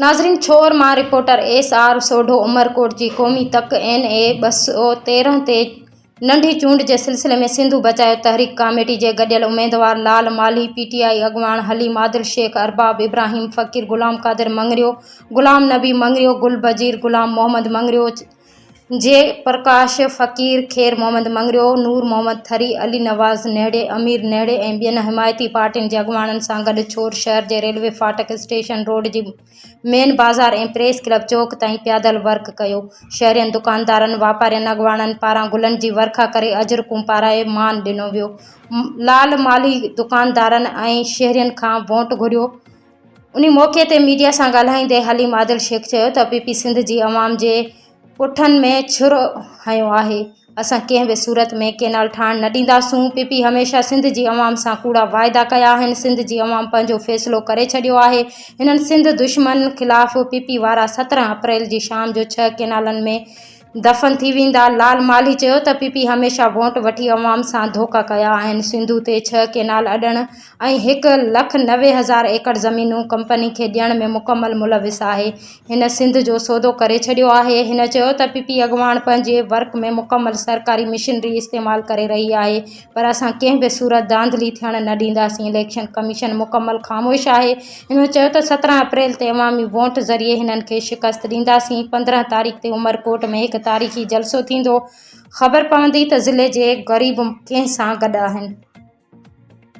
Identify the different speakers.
Speaker 1: ناظرين ڇور مان reporter S R سوڍو عمرڪوٽ جي قومي تڪ اين اي 213 تي ننڍي چونڊ جي سلسلي ۾ سنڌو بچايو تحريڪ ڪاميٽي جي گڏيل اميدوار لال مالهي پي ٽي آء اڳواڻ حليم عادل شيخ ارباب ابراهيم فقير غلام قادر مڱريو غلام نبي مڱريو گل بجير غلام محمد مڱريو جي پرڪاش فقير، خير محمد مڱريو، نور محمد ٿري، علي نواز نهڙي، امير نهڙي ۽ ٻين حمايتي پارٽين جي اڳواڻن سان گڏ ڇور شهر جي ريلوي ڦاٽڪ اسٽيشن روڊ جي مين بازار ۽ پريس ڪلب چوڪ تائين پيادل ورڪ ڪيو. شهرين، دڪاندارن، واپارين اڳواڻن پاران گلن جي ورکا ڪري اجرڪون پارائي مان ڏنو ويو. لال مالهي دڪاندارن ۽ شهرين کان ووٽ گهريو. انهي موقعي تي ميڊيا سان ڳالهائيندي حليم عادل شيخ چيو ته پي پي سنڌ جي عوام جي پٺن ۾ ڇرو هنيو آهي، اسان ڪنهن به صورت ۾ ڪينال ٺاهڻ نه ڏينداسون، پي پي هميشه سنڌ جي عوام سان ڪوڙا واعدا ڪيا آهن، سنڌ جي عوام پنهنجو فيصلو ڪري ڇڏيو آهي، هنن سنڌ دشمن خلاف پي پي وارا 17 اپريل جي شام جو ڇهه ڪينالن ۾ دفن ٿي ويندا. لال مالهي چيو ته پي پي هميشه ووٽ وٺي عوام سان ڌوڪا ڪيا آهن، سنڌو تي ڇهه ڪينال اڏڻ ۽ 1,90,000 ايڪڙ زمينون ڪمپني کي ڏيڻ ۾ مڪمل ملوث آهي، هن سنڌ جو سودو ڪري ڇڏيو آهي. هن چيو ته پي پي اڳواڻ پنهنجي ورڪ ۾ مڪمل سرڪاري مشنري استعمال ڪري رهي آهي پر اسان ڪنهن به صورت ڌانڌلي ٿيڻ نه ڏينداسين، اليڪشن ڪميشن مڪمل خاموش آهي، هن چيو ته 17 اپريل تي عوامي ووٽ ذريعي هنن کي شڪست ڏينداسين، 15 تاريخ تي عمرڪوٽ ۾ هڪ تاريخي جلسو ٿيندو، خبر پوندي ته ضلعي جي غريب ڪنهن سان گڏ آهن.